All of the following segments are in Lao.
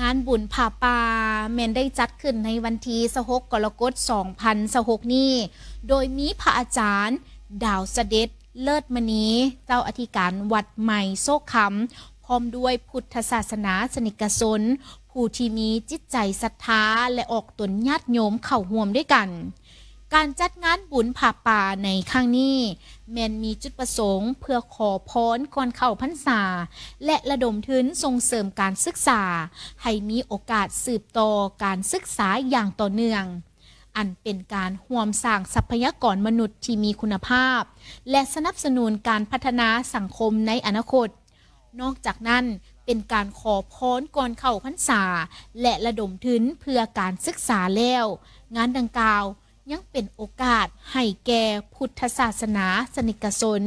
ງານບຸນຜ້າປ່າແມ່ນໄດ້ຈັດຂຶ້ນໃນວັນທີຊາວຫົກ ກໍລະກົດ ສອງພັນຊາວຫົກນີ້ ໂດຍມີພະອາຈານ ດາວສະເດັດ ເລີດມະນີ ເຈົ້າອະທິການວັດໃໝ່ໂຊກຄຳ ພ້ອມດ້ວຍພຸດທະສາສະໜາສະນິກະຊົນ ຜູ້ທີ່ມີຈິດໃຈສັດທາ ແລະ ອອກຕົນຍາດໂຍມເຂົ້າຮ່ວມດ້ວຍກັນ. ການຈັດງານບຸນຜ້າປ່າໃນຄັ້ງນີ້ ແມ່ນມີຈຸດປະສົງເພື່ອຂໍພອນກ່ອນເຂົ້າພັນສາ ແລະ ລະດົມທຶນສົ່ງເສີມການສຶກສາ ໃຫ້ມີໂອກາດສືບຕໍ່ການສຶກສາຢ່າງຕໍ່ເນື່ອງ, ອັນເປັນການຮ່ວມສ້າງຊັບພະຍາກອນມະນຸດທີ່ມີຄຸນນະພາບ ແລະ ສະໜັບສະໜູນການພັດທະນາສັງຄົມໃນອະນາຄົດ. ນອກຈາກນັ້ນ, ເປັນການຂໍພອນກ່ອນເຂົ້າພັນສາ ແລະ ລະດົມທຶນເພື່ອການສຶກສາແລ້ວ, ງານດັ່ງກ່າວຍັງເປັນໂອກາດໃຫ້ແກ່ພຸດທະສາສະໜາສະນິກະຊົນ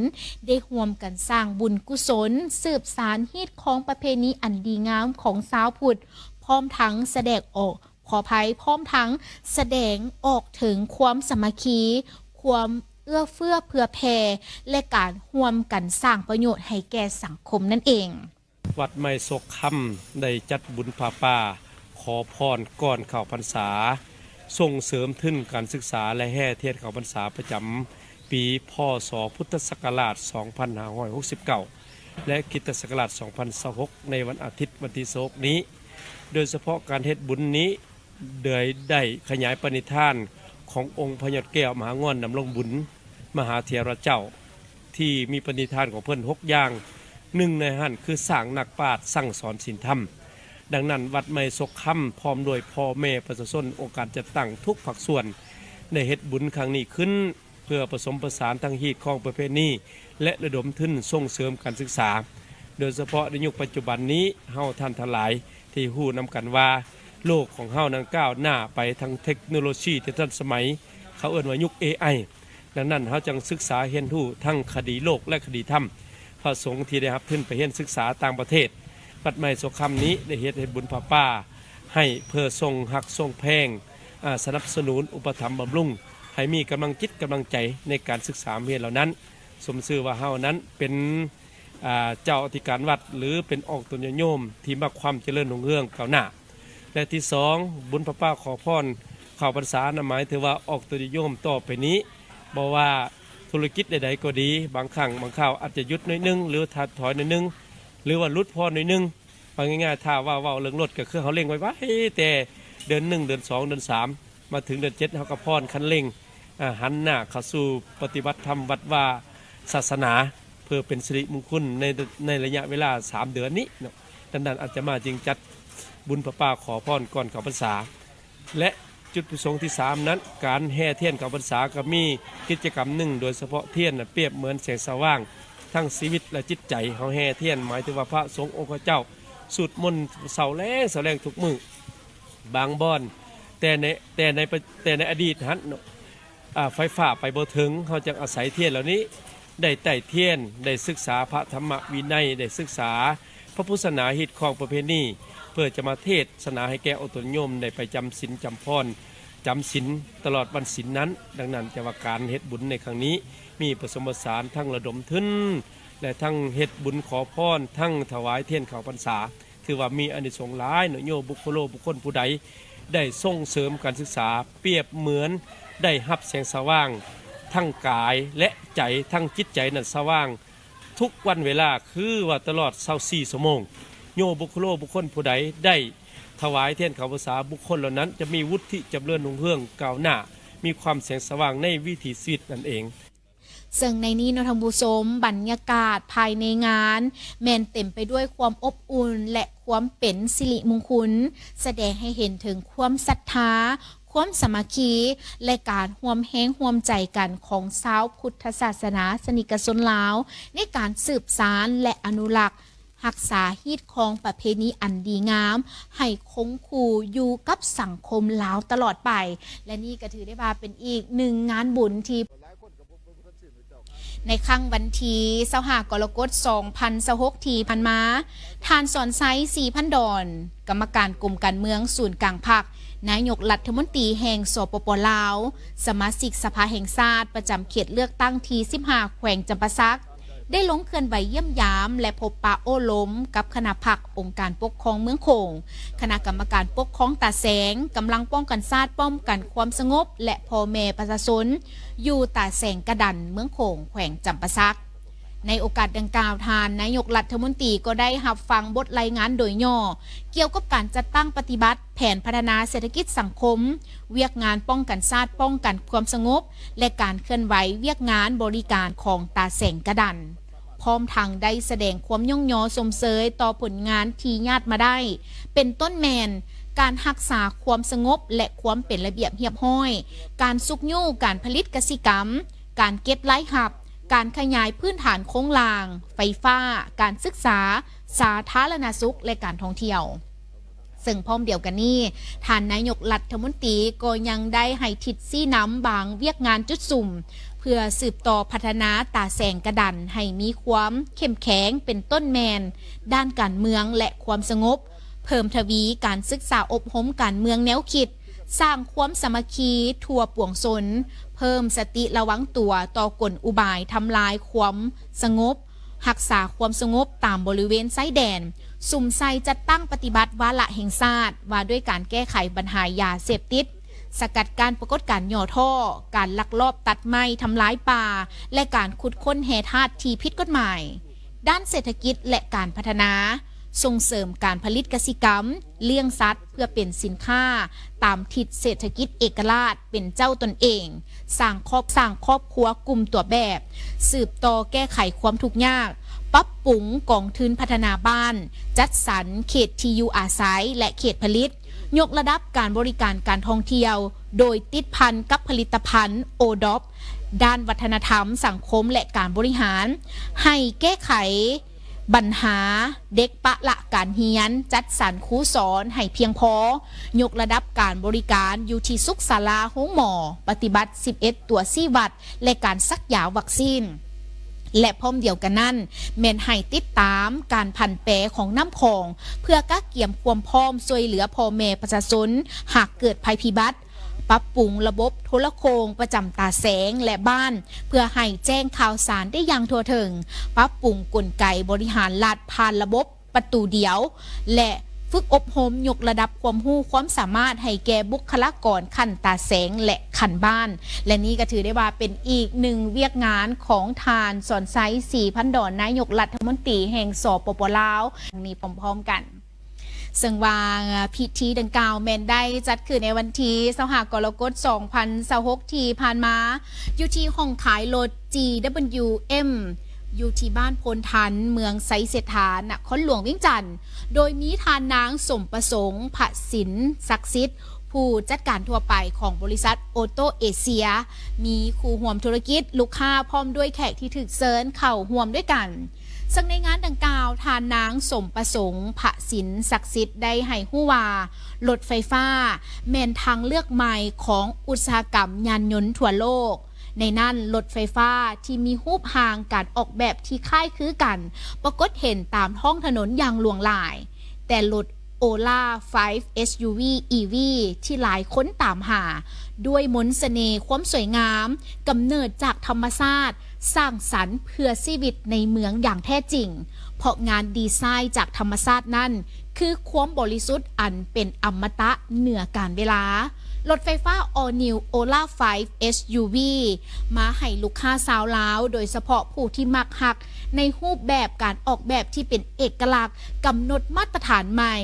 ໄດ້ຮ່ວມກັນສ້າງບຸນກຸສົນ, ສືບສານຮີດຄອງປະເພນີອັນດີງາມຂອງຊາວພຸດ, ພ້ອມທັງສະແດງອອກ ຂໍອະໄພ, ພ້ອມທັງສະແດງອອກເຖິງຄວາມສາມັກຄີ, ຄວາມເອື້ອເຟື້ອເຜື່ອແຜ່ ແລະ ການຮ່ວມກັນສ້າງປະໂຫຍດໃຫ້ແກ່ສັງຄົມນັ້ນເອງ. ວັດໃໝ່ໂຊກຄຳ ໄດ້ຈັດບຸນຜ້າປ່າ ຂໍພອນກ່ອນເຂົ້າພັນສາ, ສົ່ງເສີມທຶນການສຶກສາ ແລະ ແຫ່ທຽນເຂົ້າພັນສາປະຈຳປີ ພ.ສ. ພຸດທະສັກກະລາດ ສອງພັນຫ້າຮ້ອຍຫົກສິບເກົ້າ ແລະ ຄຣິສຕະສັກກະລາດ ສອງພັນຊາວຫົກ ໃນວັນອາທິດ ວັນທີຊາວຫົກນີ້ ໂດຍສະເພາະການເຮັດບຸນນີ້ ໂດຍໄດ້ຂະຫຍາຍປະນິທານຂອງອົງພະຍອດແກ້ວມະຫາງອນດຳລົງບຸນມະຫາເຖລະເຈົ້າ ທີ່ມີປະນິທານຂອງເພິ່ນຫົກຢ່າງ, ໜຶ່ງໃນນັ້ນຄືສ້າງນັກປາດສັ່ງສອນສິນທຳ. ດັ່ງນັ້ນ ວັດໃໝ່ໂຊກຄຳ ພ້ອມດ້ວຍພໍ່ແມ່ປະຊາຊົນ, ອົງການຈັດຕັ້ງທຸກພາກສ່ວນ ໄດ້ເຮັດບຸນຄັ້ງນີ້ຂຶ້ນ ເພື່ອປະສົມປະສານທັງຮີດຄອງປະເພນີ ແລະ ລະດົມທຶນສົ່ງເສີມການສຶກສາ, ໂດຍສະເພາະໃນຍຸກປັດຈຸບັນນີ້ ເຮົາທ່ານທັງຫຼາຍທີ່ຮູ້ນຳກັນວ່າ ໂລກຂອງເຮົານັ້ນກ້າວໜ້າໄປທາງເທັກໂນໂລຊີທີ່ທັນສະໄໝ, ເຂົາເອີ້ນວ່າຍຸກເອໄອ. ດັ່ງນັ້ນ ເຮົາຈຶ່ງສຶກສາຮຽນຮູ້ທັງຄະດີໂລກ ແລະ ຄະດີທຳ. ພະສົງທີ່ໄດ້ຮັບທຶນໄປຮຽນສຶກສາຕ່າງປະເທດ, ວັດໃໝ່ໂຊກຄຳນີ້ໄດ້ເຮັດ ເຮັດບຸນຜ້າປ່າໃຫ້ ເພື່ອຊົງຮັກຊົງແພງ, ອາ, ສະໜັບສະໜູນ, ອຸປະຖຳບຳລຸງ ໃຫ້ມີກຳລັງຈິດກຳລັງໃຈໃນການສຶກສາຮຽນເຫຼົ່ານັ້ນ. ສົມຊື່ວ່າເຮົານັ້ນເປັນ, ອາ, ເຈົ້າອະທິການວັດ ຫຼື ເປັນອອກຕົນຍາດໂຍມທີ່ມັກຄວາມຈະເລີນຮຸ່ງເຮືອງກ້າວໜ້າ. ແລະ ທີສອງ ບຸນຜ້າປ່າຂໍພອນເຂົ້າພັນສານັ້ນ ໝາຍເຖິງວ່າອອກຕົນຍາດໂຍມຕໍ່ໄປນີ້ ບໍ່ວ່າທຸລະກິດໃດໆກໍດີ, ບາງຄັ້ງບາງຄາວອາດຈະຢຸດໜ້ອຍໜຶ່ງ ຫຼື ຖອດຖອຍໜ້ອຍໜຶ່ງ ຫຼືວ່າຫຼຸດຜ່ອນໜ້ອຍໜຶ່ງ. ເວົ້າງ່າຍໆ ຖ້າວ່າເວົ້າເລື່ອງລົດ ກໍຄືເຮົາເລັ່ງໄວໆ ແຕ່ເດືອນໜຶ່ງ, ເດືອນສອງ, ເດືອນສາມ ມາເຖິງເດືອນເຈັດ ເຮົາກໍຜ່ອນຄັນເລັ່ງ, ອາ, ຫັນໜ້າເຂົ້າສູ່ປະຕິບັດທຳວັດວາສາສະໜາ ເພື່ອເປັນສິລິມຸງຄຸນໃນ, ໃນໄລຍະເວລາສາມເດືອນນີ້ເນາະ. ດັ່ງນັ້ນ ອາດຕະມາຈຶ່ງຈັດບຸນຜ້າປ່າຂໍພອນກ່ອນເຂົ້າພັນສາ. ແລະ ຈຸດປະສົງທີສາມນັ້ນ, ການແຫ່ທຽນເຂົ້າພັນສາກໍມີກິດຈະກຳໜຶ່ງ, ໂດຍສະເພາະທຽນນັ້ນປຽບເໝືອນແສງສະຫວ່າງທັງຊີວິດ ແລະ ຈິດໃຈ. ເຮົາແຫ່ທຽນ ໝາຍເຖິງວ່າພະສົງອົງຄະເຈົ້າສູດມົນເຊົ້າແລງ, ເຊົ້າແລງທຸກມື້. ບາງບ່ອນ ແຕ່ໃນ, ແຕ່ໃນ, ແຕ່ໃນອະດີດຫັ້ນເນາະ, ອາ, ໄຟຟ້າໄປບໍ່ເຖິງ, ເຮົາຈຶ່ງອາໄສທຽນເຫຼົ່ານີ້ ໄດ້ໄຕ້ທຽນ, ໄດ້ສຶກສາພະທຳມະວິໄນ, ໄດ້ສຶກສາພະພຸດສາສະໜາ, ຮີດຄອງປະເພນີ, ເພື່ອຈະມາເທດສະໜາໃຫ້ແກ່ອອກຕົນຍາດໂຍມໄດ້ໄປຈຳສິນ, ຈຳພອນ, ຈຳສິນຕະຫຼອດວັນສິນນັ້ນ. ດັ່ງນັ້ນ ຈະວ່າການເຮັດບຸນໃນຄັ້ງນີ້ ມີປະສົມປະສານທັງລະດົມທຶນ ແລະ ທັງເຮັດບຸນຂໍພອນ, ທັງຖວາຍທຽນເຂົ້າພັນສາ. ຖືວ່າມີອານິສົງຫຼາຍເນາະ, ໂຍບຸກໂຄໂລບຸກຄົນຜູ້ໃດໄດ້ສົ່ງເສີມການສຶກສາ ປຽບເໝືອນໄດ້ຮັບແສງສະຫວ່າງທັງກາຍ ແລະ ໃຈ, ທັງຈິດໃຈນັ້ນສະຫວ່າງທຸກວັນເວລາ, ຄືວ່າຕະຫຼອດຊາວສີ່ຊົ່ວໂມງ. ໂຍບຸກໂຄໂລບຸກຄົນຜູ້ໃດໄດ້ຖວາຍທຽນເຂົ້າພັນສາ, ບຸກຄົນເຫຼົ່ານັ້ນຈະມີວຸດທິຈຳເລີນຮຸ່ງເຮືອງກ້າວໜ້າ, ມີຄວາມແສງສະຫວ່າງໃນວິຖີຊີວິດນັ້ນເອງ. ເຊິ່ງໃນນີ້ເນາະທ່ານຜູ້ຊົມ, ບັນຍາກາດພາຍໃນງານແມ່ນເຕັມໄປດ້ວຍຄວາມອົບອຸ່ນ ແລະ ຄວາມເປັນສິລິມຸງຄຸນ, ສະແດງໃຫ້ເຫັນເຖິງຄວາມສັດທາ, ຄວາມສາມັກຄີ ແລະ ການຮ່ວມແຮງຮ່ວມໃຈກັນຂອງຊາວພຸດທະສາສະໜາສະນິກະຊົນລາວ ໃນການສືບສານ ແລະ ອະນຸລັກ ຮັກສາຮີດຄອງປະເພນີອັນດີງາມໃຫ້ຄົງຄູ່ຢູ່ກັບສັງຄົມລາວຕະຫຼອດໄປ ແລະ ນີ້ກໍຖືໄດ້ວ່າເປັນອີກໜຶ່ງງານບຸນທີ່ ໃນຄັ້ງວັນທີຊາວຫ້າ ກໍລະກົດ ສອງພັນຊາວຫົກ ທີ່ຜ່ານມາ, ທ່ານ ສອນໄຊ ສີພັນດອນ ກຳມະການກົມການເມືອງສູນກາງພັກ, ນາຍົກລັດຖະມົນຕີແຫ່ງ ສປປ ລາວ, ສະມາຊິກສະພາແຫ່ງຊາດປະຈຳເຂດເລືອກຕັ້ງທີສິບຫ້າ ແຂວງຈຳປາສັກ, ໄດ້ລົງເຄື່ອນໄຫວຢ້ຽມຢາມ ແລະ ພົບປະໂອ້ລົມກັບຄະນະພັກອົງການປົກຄອງເມືອງໂຂງ, ຄະນະກຳມະການປົກຄອງຕາແສງ, ກຳລັງປ້ອງກັນຊາດປ້ອງກັນຄວາມສະຫງົບ ແລະ ພໍ່ແມ່ປະຊາຊົນຢູ່ຕາແສງກະດັນ ເມືອງໂຂງ ແຂວງຈຳປາສັກ. ໃນໂອກາດດັ່ງກ່າວ, ທ່ານນາຍົກລັດຖະມົນຕີກໍໄດ້ຮັບຟັງບົດລາຍງານໂດຍຫຍໍ້ ກ່ຽວກັບການຈັດຕັ້ງປະຕິບັດແຜນພັດທະນາເສດຖະກິດສັງຄົມ, ວຽກງານປ້ອງກັນຊາດປ້ອງກັນຄວາມສະຫງົບ ແລະ ການເຄື່ອນໄຫວວຽກງານບໍລິການຂອງຕາແສງກະດັນ, ພ້ອມທັງໄດ້ສະແດງຄວາມຍ້ອງຍໍຊົມເຊີຍຕໍ່ຜົນງານທີ່ຍາດມາໄດ້, ເປັນຕົ້ນແມ່ນ ການຮັກສາຄວາມສະຫງົບ ແລະ ຄວາມເປັນລະບຽບຮຽບຮ້ອຍ, ການຊຸກຍູ້ການຜະລິດກະສິກຳ, ການເກັບລາຍຮັບ, ການຂະຫຍາຍພື້ນຖານໂຄງລ່າງ, ໄຟຟ້າ, ການສຶກສາ, ສາທາລະນະສຸກ ແລະ ການທ່ອງທ່ຽວ. ເຊິ່ງພ້ອມດຽວກັນນີ້, ທ່ານນາຍົກລັດຖະມົນຕີກໍຍັງໄດ້ໃຫ້ທິດຊີ້ນຳບາງວຽກງານຈຸດສຸມ ເພື່ອສືບຕໍ່ພັດທະນາຕາແສງກະດັນໃຫ້ມີຄວາມເຂັ້ມແຂງ, ເປັນຕົ້ນແມ່ນດ້ານການເມືອງ ແລະ ຄວາມສະຫງົບ, ເພີ່ມທະວີການສຶກສາອົບຮົມການເມືອງແນວຄິດ, ສ້າງຄວາມສາມັກຄີທົ່ວປວງຊົນ, ເພີ່ມສະຕິລະວັງຕົວຕໍ່ກົນອຸບາຍທຳລາຍຄວາມສະຫງົບ, ຮັກສາຄວາມສະຫງົບຕາມບໍລິເວນຊາຍແດນ, ສຸມໃສ່ຈັດຕັ້ງປະຕິບັດວາລະແຫ່ງຊາດວ່າດ້ວຍການແກ້ໄຂບັນຫາຢາເສບຕິດ, ສະກັດກັ້ນປາກົດການຫຍໍ້ທໍ້, ການລັກລອບຕັດໄມ້ທຳລາຍປ່າ ແລະ ການຂຸດຄົ້ນແຮ່ທາດທີ່ຜິດກົດໝາຍ. ດ້ານເສດຖະກິດ ແລະ ການພັດທະນາ, ສົ່ງເສີມການຜະລິດກະສິກຳ, ລ້ຽງສັດເພື່ອເປັນສິນຄ້າຕາມທິດເສດຖະກິດເອກະລາດເປັນເຈົ້າຕົນເອງ, ສ້າງຄອບ ສ້າງຄອບຄົວກຸ່ມຕົວແບບ, ສືບຕໍ່ແກ້ໄຂຄວາມທຸກຍາກ, ປັບປຸງກອງທຶນພັດທະນາບ້ານ, ຈັດສັນເຂດທີ່ຢູ່ອາໄສ ແລະ ເຂດຜະລິດ, ຍົກລະດັບການບໍລິການການທ່ອງທ່ຽວ ໂດຍຕິດພັນກັບຜະລິດຕະພັນໂອດອບ, ດ້ານວັດທະນະທຳ, ສັງຄົມ ແລະ ການບໍລິຫານ, ໃຫ້ແກ້ໄຂບັນຫາເດັກປະລະການຮຽນ, ຈັດສັນຄູສອນໃຫ້ພຽງພໍ, ຍົກລະດັບການບໍລິການຢູ່ທີ່ສຸກສາລາ, ໂຮງໝໍ, ປະຕິບັດສິບເອັດຕົວຊີ້ວັດ ແລະ ການສັກຢາວັກຊີນ ແລະ ພ້ອມດຽວກັນນັ້ນ ແມ່ນໃຫ້ຕິດຕາມການຜັນແປຂອງນ້ຳຂອງ ເພື່ອກະກຽມຄວາມພ້ອມຊ່ວຍເຫຼືອພໍ່ແມ່ປະຊາຊົນ ຫາກເກີດໄພພິບັດ, ປັບປຸງລະບົບໂທລະໂຄ່ງປະຈຳຕາແສງ ແລະ ບ້ານ ເພື່ອໃຫ້ແຈ້ງຂ່າວສານໄດ້ຢ່າງທົ່ວເຖິງ, ປັບປຸງກົນໄກບໍລິຫານລັດຜ່ານລະບົບ ປະຕູດຽວ ແລະ ຝຶກອົບຮົມຍົກລະດັບຄວາມຮູ້ຄວາມສາມາດໃຫ້ແກ່ບຸກຄະລາກອນຂັ້ນຕາແສງ ແລະ ຂັ້ນບ້ານ ແລະ ນີ້ກໍຖືໄດ້ວ່າເປັນອີກໜຶ່ງວຽກງານຂອງທ່ານ ສອນໄຊ ສີພັນດອນ ນາຍົກລັດຖະມົນຕີແຫ່ງ ສປປ ລາວ ນີ້ພ້ອມໆກັນ. ເຊິ່ງວ່າພິທີດັ່ງກ່າວແມ່ນໄດ້ຈັດຂຶ້ນໃນວັນທີຊາວຫ້າ ກໍລະກົດ ສອງພັນຊາວຫົກ ທີ່ຜ່ານມາ ຢູ່ທີ່ຫ້ອງຂາຍລົດ ຈີດັບເບິນຢູເອັມ ຢູ່ທີ່ບ້ານໂພນທັນ ເມືອງໄຊເສດຖາ ນະຄອນຫຼວງວຽງຈັນ, ໂດຍມີທ່ານນາງ ສົມປະສົງ ພະສິນສັກສິດ ຜູ້ຈັດການທົ່ວໄປຂອງບໍລິສັດໂອໂຕເອເຊຍ, ມີຄູ່ຮ່ວມທຸລະກິດ, ລູກຄ້າ ພ້ອມດ້ວຍແຂກທີ່ຖືກເຊີນເຂົ້າຮ່ວມດ້ວຍກັນ. ເຊິ່ງໃນງານດັ່ງກ່າວ, ທ່ານນາງ ສົມປະສົງ ພະສິນສັກສິດ ໄດ້ໃຫ້ຮູ້ວ່າ ລົດໄຟຟ້າແມ່ນທາງເລືອກໃໝ່ຂອງອຸດສາຫະກຳຍານຍົນທົ່ວໂລກ. ໃນນັ້ນ, ລົດໄຟຟ້າທີ່ມີຮູບຮ່າງການອອກແບບທີ່ຄ້າຍຄືກັນ ປາກົດເຫັນຕາມທ້ອງຖະໜົນຢ່າງຫຼວງຫຼາຍ, ແຕ່ລົດໂອລາໄຟ ເອສຢູວີ ອີວີ ທີ່ຫຼາຍຄົນຕາມຫາ ດ້ວຍມົນສະເໜ່ຄວາມສວຍງາມ ກຳເນີດຈາກທຳມະຊາດ, ສ້າງສັນເພື່ອຊີວິດໃນເມືອງຢ່າງແທ້ຈິງ, ເພາະງານດີໄຊຈາກທຳມະຊາດນັ້ນ ຄືຄວາມບໍລິສຸດອັນເປັນອະມະຕະເໜືອການເວລາ. ລົດໄຟຟ້າ All New Ola five ເອສຢູວີ ມາໃຫ້ລູກຄ້າຊາວລາວ, ໂດຍສະເພາະຜູ້ທີ່ມັກຮັກໃນຮູບແບບການອອກແບບທີ່ເປັນເອກະລັກ, ກຳນົດມາດຕະຖານໃໝ່,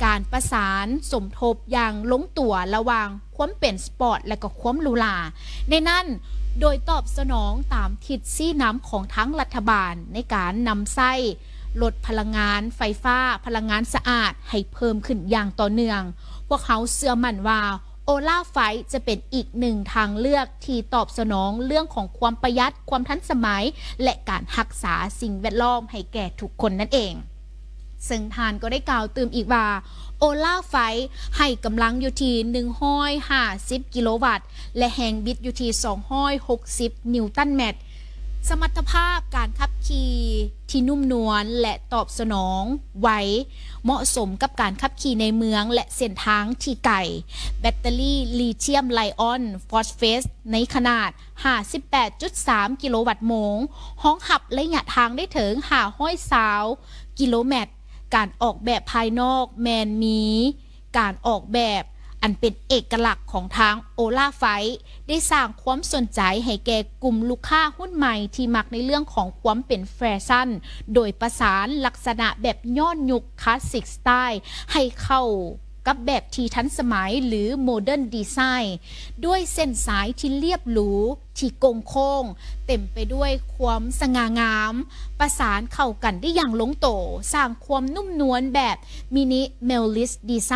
ການປະສານສົມທົບຢ່າງລົງຕົວລະຫວ່າງຄວາມເປັນສະປອດ ແລະ ກໍຄວາມຫຼູຫຼາ. ໃນນັ້ນ, ໂດຍຕອບສະໜອງຕາມທິດຊີ້ນຳຂອງທາງລັດຖະບານໃນການນຳໃຊ້ລົດພະລັງງານໄຟຟ້າ, ພະລັງງານສະອາດໃຫ້ເພີ່ມຂຶ້ນຢ່າງຕໍ່ເນື່ອງ. ພວກເຮົາເຊື່ອໝັ້ນວ່າ Ola five ຈະເປັນອີກໜຶ່ງທາງເລືອກທີ່ຕອບສະໜອງເລື່ອງຂອງຄວາມປະຢັດ, ຄວາມທັນສະໄໝ ແລະ ການຮັກສາສິ່ງແວດລ້ອມໃຫ້ແກ່ທຸກຄົນນັ້ນເອງ. ເຊິ່ງທ່ານກໍໄດ້ກ່າວຕື່ມອີກວ່າ Ola five ໃຫ້ກຳລັງຢູ່ທີ່ໜຶ່ງຮ້ອຍຫ້າສິບກິໂລວັດ ແລະ ແຮງບິດຢູ່ທີ່ສອງຮ້ອຍຫົກສິບນິວຕັນແມັດ. ສະມັດຖະພາບການຂັບຂີ່ທີ່ນຸ້ມນວນ ແລະ ຕອບສະໜອງໄວ, ເໝາະສົມກັບການຂັບຂີ່ໃນເມືອງ ແລະ ເສັ້ນທາງທີ່ໄກ. ແບັດເຕີຣີລີທຽມໄອອອນຟອສເຟດໃນຂະໜາດຫ້າສິບແປດຈຸດສາມກິໂລວັດໂມງ ຮອງຮັບໄລຍະທາງໄດ້ເຖິງຫ້າຮ້ອຍຊາວກິໂລແມັດ. ການອອກແບບພາຍນອກແມ່ນມີ ການອອກແບບອັນເປັນເອກະລັກຂອງທາງໂອລາໄຟ ໄດ້ສ້າງຄວາມສົນໃຈໃຫ້ແກ່ກຸ່ມລູກຄ້າຮຸ່ນໃໝ່ທີ່ມັກໃນເລື່ອງຂອງຄວາມເປັນແຟຊັນ, ໂດຍປະສານລັກສະນະແບບຍ້ອນຍຸກຄລາສສິກສະໄຕລ໌ ໃຫ້ເຂົ້າກັບແບບທີ່ທັນສະໄໝ ຫຼື ໂມເດີນດີໄຊ ດ້ວຍເສັ້ນສາຍທີ່ລຽບຫຼູ ທີ່ໂກ່ງໂຄ້ງ ເຕັມໄປດ້ວຍຄວາມສະຫງ່າງາມ, ປະສານເຂົ້າກັນໄດ້ຢ່າງລົງໂຕ, ສ້າງຄວາມນຸ້ມນວນແບບມິນິເມວລິສດີໄຊ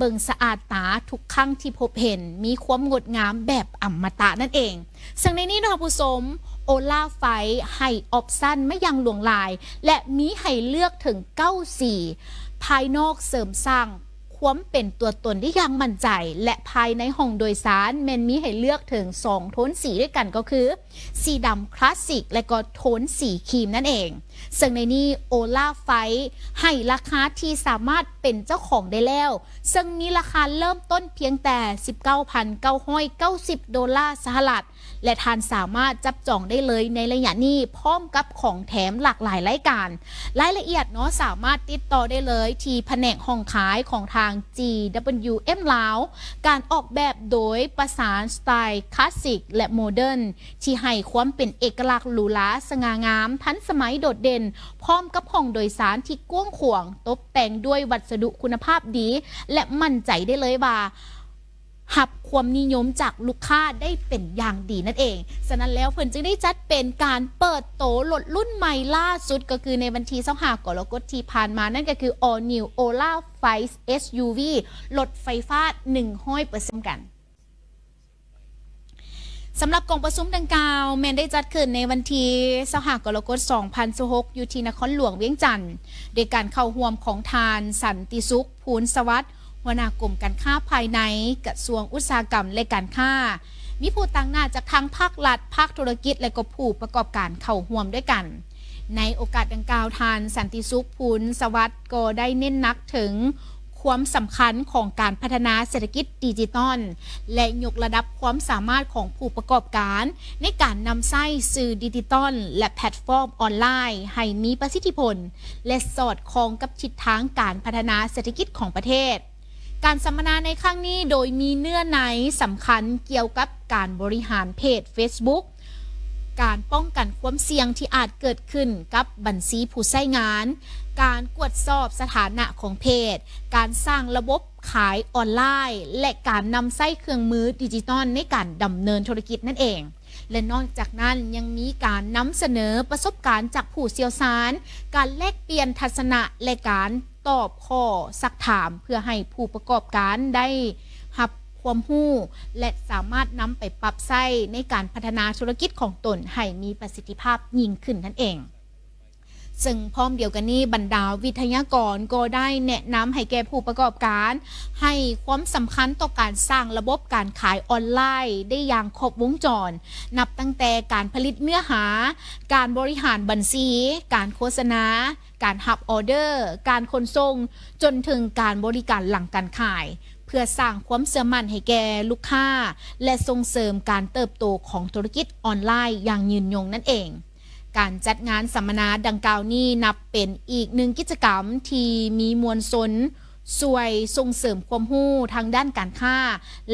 ເບິ່ງສະອາດຕາທຸກຄັ້ງທີ່ພົບເຫັນ, ມີຄວາມງົດງາມແບບອະມະຕະນັ້ນເອງ. ເຊິ່ງໃນນີ້ເນາະທ່ານຜູ້ຊົມ, ໂອລາໄຟໃຫ້ອອບຊັນມາຢ່າງຫຼວງຫຼາຍ ແລະ ມີໃຫ້ເລືອກເຖິງເກົ້າສີ, ພາຍນອກເສີມສ້າງ ຄວາມເປັນຕົວຕົນໄດ້ຢ່າງໝັ້ນໃຈ ແລະ ພາຍໃນຫ້ອງໂດຍສານແມ່ນມີໃຫ້ເລືອກເຖິງສອງໂທນສີດ້ວຍກັນ ກໍຄືສີດຳຄລາສສິກ ແລະ ກໍໂທນສີຄຣີມນັ້ນເອງ. ເຊິ່ງໃນນີ້ໂອລາໄຟໃຫ້ລາຄາທີ່ສາມາດເປັນເຈົ້າຂອງໄດ້ແລ້ວ, ເຊິ່ງມີລາຄາເລີ່ມຕົ້ນພຽງແຕ່ສິບເກົ້າພັນເກົ້າຮ້ອຍເກົ້າສິບໂດລາສະຫະລັດ ແລະ ທ່ານສາມາດຈັບຈອງໄດ້ເລີຍໃນໄລຍະນີ້ ພ້ອມກັບຂອງແຖມຫຼາກຫຼາຍລາຍການ. ລາຍລະອຽດເນາະ ສາມາດຕິດຕໍ່ໄດ້ເລີຍທີ່ພະແນກຫ້ອງຂາຍຂອງທາງ ຈີດັບເບິນຢູເອັມ ລາວ, ການອອກແບບໂດຍປະສານສະໄຕລ໌ຄລາສສິກ ແລະ ໂມເດີນ ທີ່ໃຫ້ຄວາມເປັນເອກະລັກຫຼູຫຼາ, ສະຫງ່າງາມ, ທັນສະໄໝ, ໂດດເດັ່ນ, ພ້ອມກັບຫ້ອງໂດຍສານທີ່ກວ້າງຂວາງ, ຕົບແຕ່ງດ້ວຍວັດສະດຸຄຸນນະພາບດີ ແລະ ໝັ້ນໃຈໄດ້ເລີຍວ່າ ຮັບຄວາມນິຍົມຈາກລູກຄ້າໄດ້ເປັນຢ່າງດີນັ້ນເອງ. ສະນັ້ນແລ້ວ ເພິ່ນຈຶ່ງໄດ້ຈັດເປັນການເປີດໂຕລົດລຸ້ນໃໝ່ລ່າສຸດ ກໍຄືໃນວັນທີຊາວຫ້າກໍລະກົດທີ່ຜ່ານມາ, ນັ້ນກໍຄື All New Ola Five ເອສ ຢູ ວີ ລົດໄຟຟ້າ ໜຶ່ງຮ້ອຍເປີເຊັນ ກັນ. ສຳລັບກອງປະຊຸມດັ່ງກ່າວ ແມ່ນໄດ້ຈັດຂຶ້ນໃນວັນທີຊາວຫ້າກໍລະກົດ ສອງພັນຊາວຫົກ ຢູ່ທີ່ນະຄອນຫຼວງວຽງຈັນ ໂດຍການເຂົ້າຮ່ວມຂອງທ່ານ ສັນຕິສຸກ ພູນສະຫວັດ ຫົວໜ້າກົມການຄ້າພາຍໃນ ກະຊວງອຸດສາຫະກຳ ແລະ ການຄ້າ, ມີຜູ້ຕາງໜ້າຈາກທາງພາກລັດ, ພາກທຸລະກິດ ແລະ ກໍຜູ້ປະກອບການເຂົ້າຮ່ວມດ້ວຍກັນ. ໃນໂອກາດດັ່ງກ່າວ, ທ່ານ ສັນຕິສຸກ ພູນສະຫວັດ ກໍໄດ້ເນັ້ນໜັກເຖິງຄວາມສຳຄັນຂອງການພັດທະນາເສດຖະກິດດິຈິຕອນ ແລະ ຍົກລະດັບຄວາມສາມາດຂອງຜູ້ປະກອບການໃນການນຳໃຊ້ສື່ດິຈິຕອນ ແລະ ແພລດຟອມອອນລາຍໃຫ້ມີປະສິດທິຜົນ ແລະ ສອດຄ່ອງກັບທິດທາງການພັດທະນາເສດຖະກິດຂອງປະເທດ. ການສຳມະນາໃນຄັ້ງນີ້ໂດຍມີເນື້ອໃນສຳຄັນກ່ຽວກັບການບໍລິຫານເພຈເຟສບຸກ, ການປ້ອງກັນຄວາມສ່ຽງທີ່ອາດເກີດຂຶ້ນກັບບັນຊີຜູ້ໃຊ້ງານ, ການກວດສອບສະຖານະຂອງເພຈ, ການສ້າງລະບົບຂາຍອອນລາຍ ແລະ ການນຳໃຊ້ເຄື່ອງມືດິຈິຕອນໃນການດຳເນີນທຸລະກິດນັ້ນເອງ. ແລະ ນອກຈາກນັ້ນຍັງມີການນຳສະເໜີປະສົບການຈາກຜູ້ຊ່ຽວຊານ, ການແລກປ່ຽນທັດສະນະ ແລະ ການຕອບຂໍ້ຊັກຖາມ ເພື່ອໃຫ້ຜູ້ປະກອບການໄດ້ຮັບຄວາມຮູ້ ແລະ ສາມາດນຳໄປປັບໃຊ້ໃນການພັດທະນາທຸລະກິດຂອງຕົນໃຫ້ມີປະສິດທິພາບຍິ່ງຂຶ້ນນັ້ນເອງ. ເຊິ່ງພ້ອມດຽວກັນນີ້, ບັນດາວິທະຍາກອນກໍໄດ້ແນະນຳໃຫ້ແກ່ຜູ້ປະກອບການ ໃຫ້ຄວາມສຳຄັນຕໍ່ການສ້າງລະບົບການຂາຍອອນລາຍໄດ້ຢ່າງຄົບວົງຈອນ, ນັບຕັ້ງແຕ່ການຜະລິດເນື້ອຫາ, ການບໍລິຫານບັນຊີ, ການໂຄສະນາ, ການຮັບອອເດີ, ການຂົນສົ່ງ, ຈົນເຖິງການບໍລິການຫຼັງການຂາຍ, ເພື່ອສ້າງຄວາມເຊື່ອໝັ້ນໃຫ້ແກ່ລູກຄ້າ ແລະ ສົ່ງເສີມການເຕີບໂຕຂອງທຸລະກິດອອນລາຍຢ່າງຍືນຍົງນັ້ນເອງ. ການຈັດງານສຳມະນາດັ່ງກ່າວນີ້ ນັບເປັນອີກໜຶ່ງກິດຈະກຳທີ່ມີມວນຊົນຊ່ວຍສົ່ງເສີມຄວາມຮູ້ທາງດ້ານການຄ້າ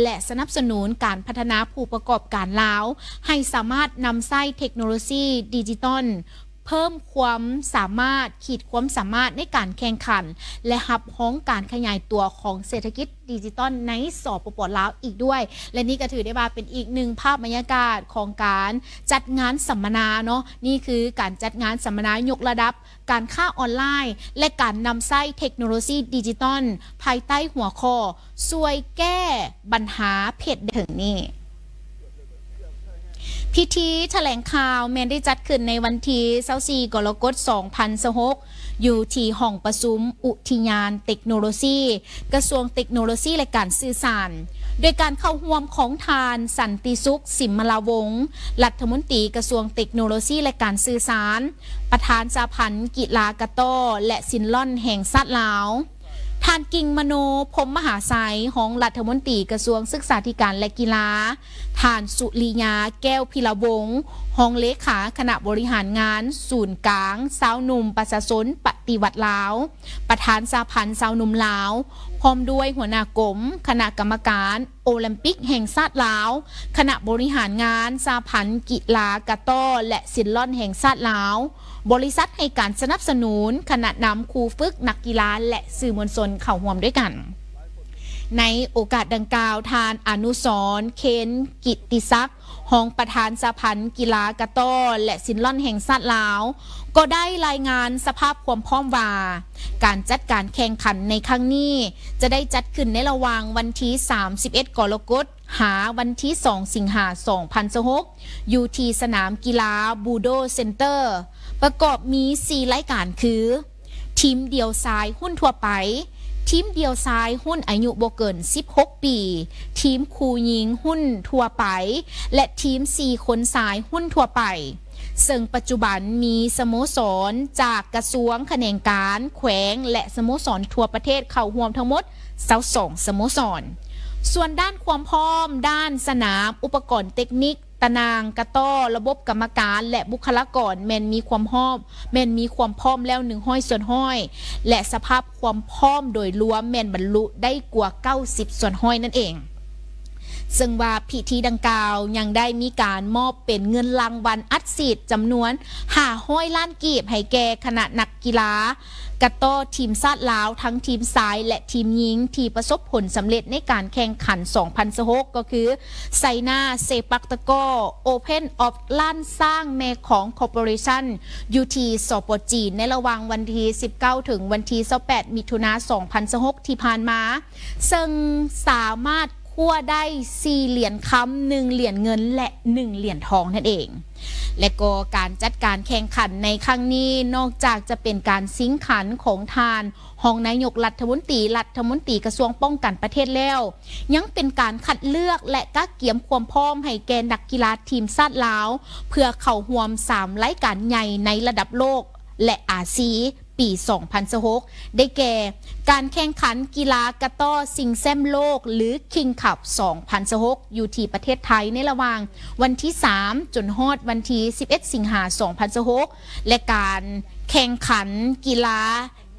ແລະ ສະໜັບສະໜູນການພັດທະນາຜູ້ປະກອບການລາວ ໃຫ້ສາມາດນຳໃຊ້ເທັກໂນໂລຊີດິຈິຕອນ ເພີ່ມຄວາມສາມາດ, ຂີດຄວາມສາມາດໃນການແຂ່ງຂັນ ແລະ ຮັບຮອງການຂະຫຍາຍຕົວຂອງເສດຖະກິດ ດິຈິຕອນໃນ ສປປ ລາວ ອີກດ້ວຍ ແລະ ນີ້ກໍຖືໄດ້ວ່າເປັນອີກໜຶ່ງພາບບັນຍາກາດຂອງການຈັດງານສຳມະນາເນາະ. ນີ້ຄືການຈັດງານສຳມະນາຍົກລະດັບການຄ້າອອນລາຍ ແລະ ການນຳໃຊ້ເທັກໂນໂລຊີດິຈິຕອນ ພາຍໃຕ້ຫົວຂໍ້ ຊ່ວຍແກ້ບັນຫາເພດແດງ ເຖິງນີ້. ພິທີຖະແຫຼງຂ່າວແມ່ນໄດ້ຈັດຂຶ້ນໃນວັນທີຊາວສີ່ ກໍລະກົດ ສອງພັນຊາວຫົກ ຢູ່ທີ່ຫ້ອງປະຊຸມອຸທິຍານເຕັກໂນໂລຊີ ກະຊວງເຕັກໂນໂລຊີ ແລະ ການສື່ສານ. ໂດຍການເຂົ້າຮ່ວມຂອງທ່ານ ສັນຕິສຸກ ສິມມະລາວົງ ລັດຖະມົນຕີກະຊວງເຕັກໂນໂລຊີ ແລະ ການສື່ສານ, ປະທານສະຫະພັນກິລາກະຕໍ້ ແລະ ສິນລ່ອນແຫ່ງຊາດລາວ, ທ່ານ ກິ່ງມະໂນ ພົມມະຫາໄຊ ຮອງລັດຖະມົນຕີກະຊວງສຶກສາທິການ ແລະ ກິລາ, ທ່ານ ສຸລິຍາ ແກ້ວພິລະວົງ ຮອງເລຂາຄະນະບໍລິຫານງານສູນກາງຊາວໜຸ່ມປະຊາຊົນປະຕິວັດລາວ, ປະທານສະຫະພັນຊາວໜຸ່ມລາວ, ພ້ອມດ້ວຍຫົວໜ້າກົມ, ຄະນະກຳມະການໂອແລມປິກແຫ່ງຊາດລາວ, ຄະນະບໍລິຫານງານສະຫະພັນກິລາກະຕໍ້ ແລະ ສິນລ່ອນແຫ່ງຊາດລາວ, ບໍລິສັດໃຫ້ການສະໜັບສະໜູນ, ຄະນະນຳຄູຝຶກ, ນັກກິລາ ແລະ ສື່ມວນຊົນເຂົ້າຮ່ວມດ້ວຍກັນ. ໃນໂອກາດດັ່ງກ່າວ, ທ່ານ ອະນຸສອນ ເຄນ ກິດຕິສັກ ຮອງປະທານສະຫະພັນກິລາກະຕໍ້ ແລະ ສິນລ່ອນແຫ່ງຊາດລາວ ກໍໄດ້ລາຍງານສະພາບຄວາມພ້ອມວ່າ ການຈັດການແຂ່ງຂັນໃນຄັ້ງນີ້ ຈະໄດ້ຈັດຂຶ້ນໃນລະຫວ່າງວັນທີສາມສິບເອັດ ກໍລະກົດ ຫາວັນທີສອງ ສິງຫາ ສອງພັນຊາວຫົກ ຢູ່ທີ່ສະໜາມກິລາ ບູໂດ ເຊັນເຕີ ປະກອບມີສີ່ລາຍການຄື ທີມດ່ຽວຊາຍຮຸ້ນທົ່ວໄປ, ທີມດ່ຽວຊາຍຮຸ້ນອາຍຸບໍ່ເກີນສິບຫົກປີ, ທີມຄູ່ຍິງຮຸ້ນທົ່ວໄປ ແລະ ທີມສີ່ຄົນຊາຍຮຸ້ນທົ່ວໄປ, ເຊິ່ງປັດຈຸບັນມີສະໂມສອນຈາກກະຊວງ, ຂະແໜງການ, ແຂວງ ແລະ ສະໂມສອນທົ່ວປະເທດເຂົ້າຮ່ວມທັງໝົດຊາວສອງສະໂມສອນ. ສ່ວນດ້ານຄວາມພ້ອມ, ດ້ານສະໜາມ, ອຸປະກອນເຕັກນິກ, ຕາໜ່າງກະຕໍ້, ລະບົບກຳມະການ ແລະ ບຸກຄະລາກອນ ແມ່ນມີຄວາມພ້ອມ, ແມ່ນມີຄວາມພ້ອມແລ້ວໜຶ່ງຮ້ອຍສ່ວນຮ້ອຍ ແລະ ສະພາບຄວາມພ້ອມໂດຍລວມແມ່ນບັນລຸໄດ້ກວ່າເກົ້າສິບສ່ວນຮ້ອຍນັ້ນເອງ. ເຊິ່ງວ່າພິທີດັ່ງກ່າວຍັງໄດ້ມີການມອບເປັນເງິນລາງວັນອັດສີດຈຳນວນຫ້າຮ້ອຍລ້ານກີບ ໃຫ້ແກ່ຄະນະນັກກິລາ ກະຕໍ້ທີມຊາດລາວ ທັງທີມຊາຍ ແລະ ທີມຍິງ ທີ່ປະສົບຜົນສຳເລັດໃນການແຂ່ງຂັນສອງພັນຊາວຫົກ ກໍຄື ໄຊນາ ເຊປັກຕະກ້ອ ໂອເພັນ ອອບ ລ້ານຊ້າງ ແມ່ຂອງ ຄໍປອເຣຊັນ ຢູ່ທີ່ ສປ ຈີນ ໃນລະຫວ່າງວັນທີສິບເກົ້າ ເຖິງວັນທີຊາວແປດ ມິຖຸນາ ສອງພັນຊາວຫົກ ທີ່ຜ່ານມາ, ເຊິ່ງສາມາດຄວ້າໄດ້ສີ່ຫຼຽນຄຳ, ໜຶ່ງຫຼຽນເງິນ ແລະ ໜຶ່ງຫຼຽນທອງນັ້ນເອງ. ແລະ ກໍການຈັດການແຂ່ງຂັນໃນຄັ້ງນີ້ ນອກຈາກຈະເປັນການຊິງຂັນຂອງທ່ານຮອງນາຍົກລັດຖະມົນຕີ, ລັດຖະມົນຕີກະຊວງປ້ອງກັນປະເທດແລ້ວ, ຍັງເປັນການຄັດເລືອກ ແລະ ກະກຽມຄວາມພ້ອມໃຫ້ແກ່ນັກກິລາທີມຊາດລາວ ເພື່ອເຂົ້າຮ່ວມສາມລາຍການໃຫຍ່ໃນລະດັບໂລກ ແລະ ອາຊີ ປີສອງພັນຊາວຫົກ ໄດ້ແກ່ ການແຂ່ງຂັນກິລາກະຕໍ້ຊິງແຊ້ມໂລກ ຫຼື ຄິງຄັບ ສອງພັນຊາວຫົກ ຢູ່ທີ່ປະເທດໄທ ໃນລະຫວ່າງວັນທີສາມ ຈົນຮອດວັນທີສິບເອັດ ສິງຫາ ສອງພັນຊາວຫົກ ແລະ ການແຂ່ງຂັນກິລາ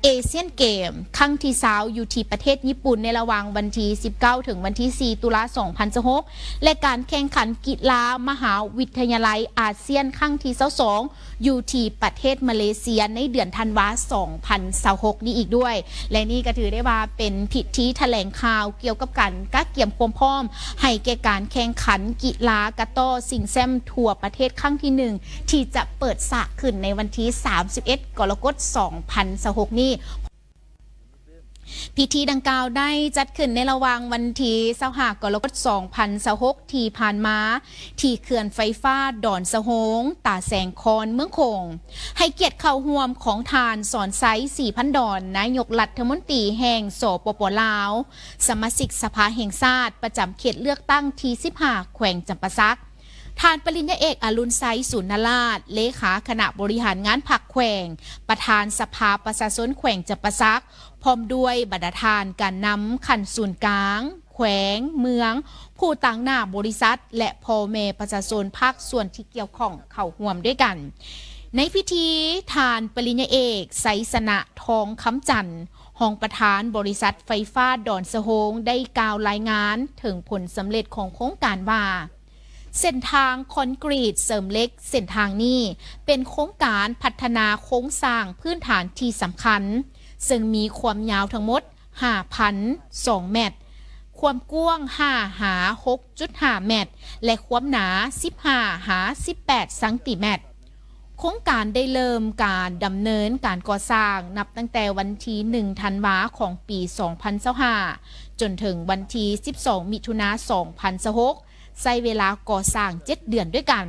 ເອຊຽນເກມຄັ້ງທີຊາວ ຢູ່ທີ່ປະເທດຍີ່ປຸ່ນ ໃນລະຫວ່າງວັນທີສິບເກົ້າ ເຖິງວັນທີສີ່ ຕຸລາ ສອງພັນຊາວຫົກ ແລະ ການແຂ່ງຂັນກິລາມະຫາວິທະຍາໄລອາຊຽນຄັ້ງທີຊາວສອງ ຢູ່ທີ່ປະເທດມາເລເຊຍໃນເດືອນທັນວາ ສອງພັນຊາວຫົກ ນີ້ອີກດ້ວຍ ແລະ ນີ້ກໍຖືໄດ້ວ່າເປັນພິທີຖະແຫຼງຂ່າວກ່ຽວກັບການກະກຽມຄວາມພ້ອມໃຫ້ແກ່ການແຂ່ງຂັນກິລາກະຕໍ້ຊິງແຊ້ມທົ່ວປະເທດຄັ້ງທີໜຶ່ງ ທີ່ຈະເປີດສາກຂຶ້ນໃນວັນທີສາມສິບເອັດ ກໍລະກົດ ສອງພັນຊາວຫົກ ນີ້. ພິທີດັ່ງກ່າວໄດ້ຈັດຂຶ້ນໃນລະຫວ່າງວັນທີຊາວຫ້າ ກໍລະກົດ ສອງພັນຊາວຫົກ ທີ່ຜ່ານມາ ທີ່ເຂື່ອນໄຟຟ້າດອນສະໂຮງ ຕາແສງຄອນ ເມືອງໂຂງ, ໃຫ້ກຽດເຂົ້າຮ່ວມຂອງທ່ານ ສອນໄຊ ສີພັນດອນ ນາຍົກລັດຖະມົນຕີແຫ່ງ ສປປ ລາວ, ສະມາຊິກສະພາແຫ່ງຊາດ ປະຈຳເຂດເລືອກຕັ້ງທີສິບຫ້າ ແຂວງຈຳປາສັກ, ທ່ານປະລິນຍາເອກ ອະລຸນໄຊ ສູນນະລາດ ເລຂາຄະນະບໍລິຫານງານພັກແຂວງ, ປະທານສະພາປະຊາຊົນແຂວງຈຳປາສັກ, ພ້ອມດ້ວຍບັນດາທ່ານການນຳຂັ້ນສູນກາງ, ແຂວງ, ເມືອງ, ຜູ້ຕາງໜ້າບໍລິສັດ ແລະ ພໍ່ແມ່ປະຊາຊົນພາກສ່ວນທີ່ກ່ຽວຂ້ອງເຂົ້າຮ່ວມດ້ວຍກັນ. ໃນພິທີ, ທ່ານປະລິນຍາເອກ ໄຊຊະນະ ທອງຄຳຈັນ ຮອງປະທານບໍລິສັດໄຟຟ້າດອນສະໂຮງ ໄດ້ກ່າວລາຍງານເຖິງຜົນສຳເລັດຂອງໂຄງການວ່າ, ເສັ້ນທາງຄອນກຣີດເສີມເຫຼັກເສັ້ນທາງນີ້ ເປັນໂຄງການພັດທະນາໂຄງສ້າງພື້ນຖານທີ່ສຳຄັນ, ເຊິ່ງມີຄວາມຍາວທັງໝົດ ຫ້າພັນສອງແມັດ, ຄວາມກວ້າງ ຫ້າ ຫາ ຫົກຈຸດຫ້າແມັດ ແລະ ຄວາມໜາ ສິບຫ້າ ຫາ ສິບແປດຊັງຕີແມັດ. ໂຄງການໄດ້ເລີ່ມການດຳເນີນການກໍ່ສ້າງ ນັບຕັ້ງແຕ່ວັນທີໜຶ່ງ ທັນວາ ຂອງປີສອງພັນຊາວຫ້າ ຈົນເຖິງວັນທີສິບສອງ ມິຖຸນາ ສອງພັນຊາວຫົກ ໃຊ້ເວລາກໍ່ສ້າງເຈັດເດືອນດ້ວຍກັນ,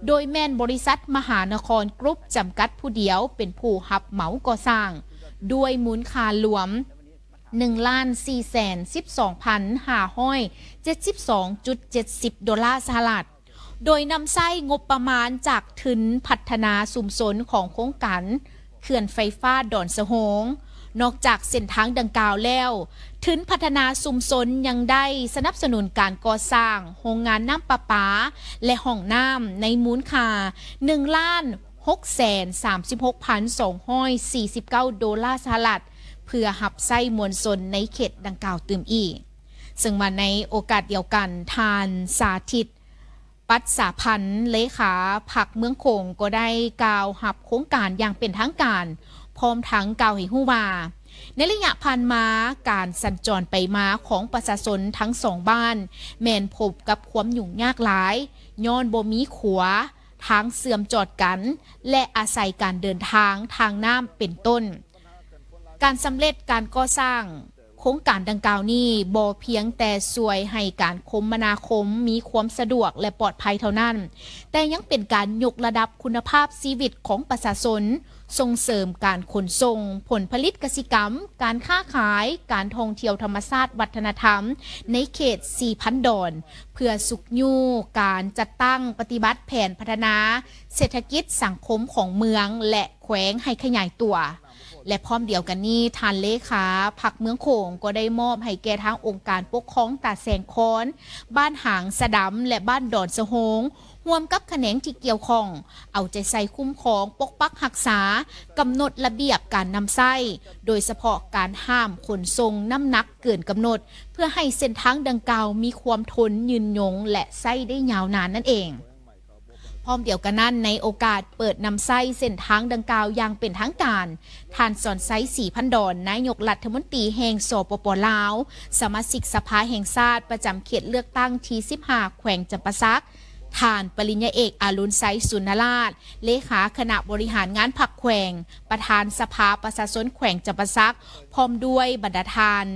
ໂດຍແມ່ນບໍລິສັດມະຫານະຄອນກຣຸບຈຳກັດຜູ້ດຽວເປັນຜູ້ຮັບເໝົາກໍ່ສ້າງ, ດ້ວຍມູນຄ່າລວມ ໜຶ່ງລ້ານສີ່ແສນສິບສອງພັນຫ້າຮ້ອຍເຈັດສິບສອງຈຸດເຈັດສິບໂດລາສະຫະລັດ, ໂດຍນຳໃຊ້ງົບປະມານຈາກທຶນພັດທະນາຊຸມຊົນຂອງໂຄງການເຂື່ອນໄຟຟ້າດອນສະໂຮງ. ນອກຈາກເສັ້ນທາງດັ່ງກ່າວແລ້ວ, ທຶນພັດທະນາຊຸມຊົນຍັງໄດ້ສະໜັບສະໜູນການກໍ່ສ້າງໂຮງງານນ້ຳປະປາ ແລະ ຫ້ອງນ້ຳໃນມູນຄ່າໜຶ່ງລ້ານຫົກແສນສາມສິບຫົກພັນສອງຮ້ອຍສີ່ສິບເກົ້າໂດລາສະຫະລັດ ເພື່ອຮັບໃຊ້ມວນຊົນໃນເຂດດັ່ງກ່າວຕື່ມອີກ. ເຊິ່ງວ່າໃນໂອກາດດຽວກັນ, ທ່ານ ສາທິດ ປັດສາພັນ ເລຂາພັກເມືອງໂຂງ ກໍໄດ້ກ່າວຮັບໂຄງການຢ່າງເປັນທາງການ, ພ້ອມທັງກ່າວໃຫ້ຮູ້ວ່າ ໃນໄລຍະຜ່ານມາ, ການສັນຈອນໄປມາຂອງປະຊາຊົນທັງສອງບ້ານ ແມ່ນພົບກັບຄວາມຫຍຸ້ງຍາກຫຼາຍ, ຍ້ອນບໍ່ມີຂົວ, ທາງເຊື່ອມຈອດກັນ ແລະ ອາໄສການເດີນທາງທາງນ້ຳເປັນຕົ້ນ. ການສຳເລັດການກໍ່ສ້າງໂຄງການດັ່ງກ່າວນີ້ ບໍ່ພຽງແຕ່ຊ່ວຍໃຫ້ການຄົມມະນາຄົມມີຄວາມສະດວກ ແລະ ປອດໄພເທົ່ານັ້ນ, ແຕ່ຍັງເປັນການຍົກລະດັບຄຸນນະພາບຊີວິດຂອງປະຊາຊົນ, ສົ່ງເສີມການຂົນສົ່ງ, ຜົນຜະລິດກະສິກຳ, ການຄ້າຂາຍ, ການທ່ອງທ່ຽວທຳມະຊາດວັດທະນະທຳໃນເຂດສີ່ພັນດອນ, ເພື່ອຊຸກຍູ້ການຈັດຕັ້ງປະຕິບັດແຜນພັດທະນາເສດຖະກິດສັງຄົມຂອງເມືອງ ແລະ ແຂວງໃຫ້ຂະຫຍາຍຕົວ. ແລະ ພ້ອມດຽວກັນນີ້, ທ່ານເລຂາພັກເມືອງໂຂງກໍໄດ້ມອບໃຫ້ແກ່ທາງອົງການປົກຄອງຕາແສງຄອນ, ບ້ານຫາງສະດຳ ແລະ ບ້ານດອນສະໂຮງ, ຮ່ວມກັບຂະແໜງທີ່ກ່ຽວຂ້ອງ ເອົາໃຈໃສ່ຄຸ້ມຄອງ, ປົກປັກຮັກສາ, ກຳນົດລະບຽບການນຳໃຊ້, ໂດຍສະເພາະການຫ້າມຂົນສົ່ງນ້ຳໜັກເກີນກຳນົດ, ເພື່ອໃຫ້ເສັ້ນທາງດັ່ງກ່າວມີຄວາມທົນ, ຍືນຍົງ ແລະ ໃຊ້ໄດ້ຍາວນານນັ້ນເອງ. ພ້ອມດຽວກັນນັ້ນ, ໃນໂອກາດເປີດນຳໃຊ້ເສັ້ນທາງດັ່ງກ່າວຢ່າງເປັນທາງການ, ທ່ານ ສອນໄຊ ສີພັນດອນ ນາຍົກລັດຖະມົນຕີແຫ່ງ ສປປ ລາວ, ສະມາຊິກສະພາແຫ່ງຊາດປະຈຳເຂດເລືອກຕັ້ງທີສິບຫ້າ ແຂວງຈຳປາສັກ, ທ່ານ ປະລິນຍາເອກ ອາລຸນໄຊ ສຸນນະລາດ ເລຂາຄະນະບໍລິຫານງານພັກແຂວງ, ປະທານສະພາປະຊາຊົນແຂວງຈຳປາສັກ ພ້ອມດ້ວຍບັນດາທ່ານ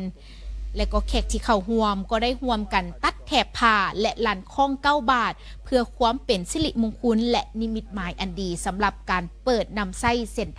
ແລະ ກໍແຂກທີ່ເຂົ້າຮ່ວມ ກໍໄດ້ຮ່ວມກັນຕັດແຖບຜ້າ ແລະ ລັນຄ້ອງເກົ້າບາດ ເພື່ອຄວາມເປັນສິລິມຸງຄຸນ ແລະ ນິມິດໝາຍອັນດີ ສຳລັບການເປີດນຳໃຊ້ເສັ້ນ